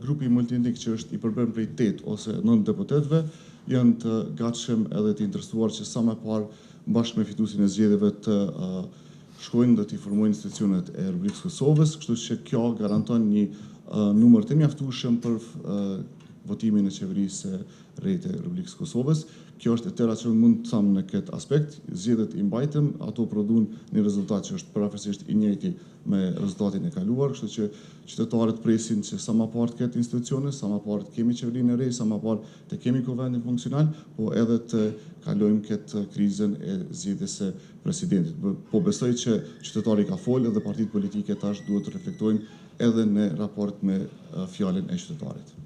Grupi multietnik që është i përbërë prej 8 ose 9 deputetëve janë të gatshëm edhe të interesuar që sa më parë bashkë me fituesin e zgjedhjeve të shkojnë dhe t'i formojnë institucionet e Republikës së Kosovës, kështu që kjo garanton një numër të mjaftueshëm për votimin e qeverisë së re të Republikës së Kosovës. Kjo është e tëra që mund të them në këtë aspekt. Zgjedhjet i mbajtëm, ato prodhuan një rezultat që është përafërsisht i njëjti me rezultatin e kaluar, kështu që qytetarët presin që sa më parë të ketë institucione, sa më parë të kemi qeverinë e re, sa më parë të kemi kuvendin funksional, po edhe të kalojmë këtë krizën e zgjedhjes së presidentit. Po besoj që qytetari ka folë edhe partitë politike tash duhet të reflektojnë edhe në raport me fjalën e qytetarit.